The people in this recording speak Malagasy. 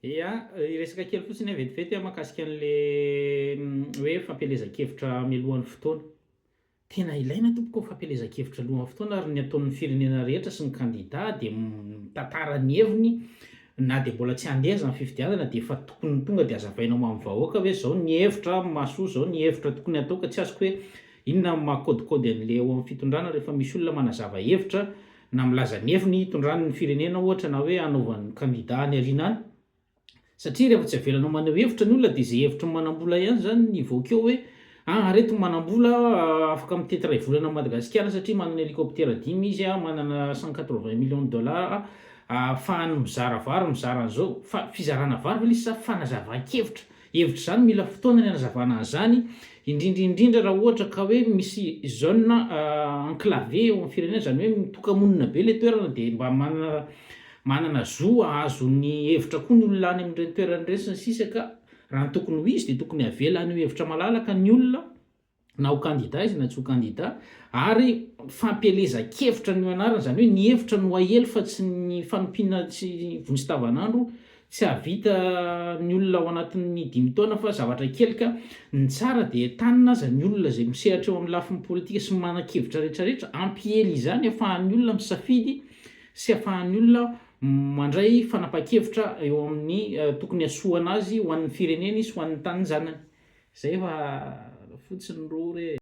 Ia, hiresaka kely fotsiny aho vetivety aho mahakasika an'le hoe fampielezan-kevitra mialohan'ny fotoana. Tena ilaina tompoko ny fampielezan-kevitra alohan'ny fotoana ary ny ataon'ny firenena rehetra sy ny kandida dia mitantara ny heviny na dia mbola tsy handeha aza ny fifidianana dia efa tokony tonga dia hazavaina ho an'ny vahoaka hoe zao ny hevitra mahasoa, zao ny hevitra tokony hatao ka tsy azoko hoe inona no maha kaodikaody an'le eo amin'ny fitondrana rehefa misy olona manazava hevitra na milaza ny heviny hitondrany ny firenena ohatra na hoe hanaovany kandida any aoriana any. Satria rehefa tsy avelanao maneho hevitra ny olona dia izay hevitry ny manambola ihany izany ny hivoaka eo hoe ah reto ny manambola afaka mitety iray volana an'i Madagasikara satria manana hélicoptère dimy izy ah, manana 180 millions de dollars ahafahany mizara vary, mizara an'izao. Fa fizarana vary ve ilay izy sa fanazavan-kevitra? Hevitra izany mila fotoana ny hanazavana an'izany, indrindra indrindra raha ohatra ka hoe misy zone enclavée eo amin'ny firenena, izany hoe mitoka-monina be ilay toerana dia mba manana manana zo hahazo ny hevitra koa ny olona any amin'ireny toerana ireny sy ny sisa ka raha ny tokony ho izy dia tokony havela haneho hevitra malalaka ny olona na ho kandida izy na tsy ho kandida, ary fampielezan-kevitra no anarany, izany hoe ny hevitra no ahely fa tsy ny fanompiana tsy vonjy tavanandro, tsy hahavita ny olona ao anatin'ny dimy taona fa zavatra kely ka ny tsara dia entanina aza ny olona izay misehatra eo amin'ny lafiny politika sy manan-kevitra rehetrarehetra hampiely izany afahan'ny olona misafidy sy afahan'ny olona mandray fanapahan-kevitra eo amin'ny tokony hasoana azy ho an'ny fireneny sy ho an'ny tanin-janany. Zay fa fotsiny roro e.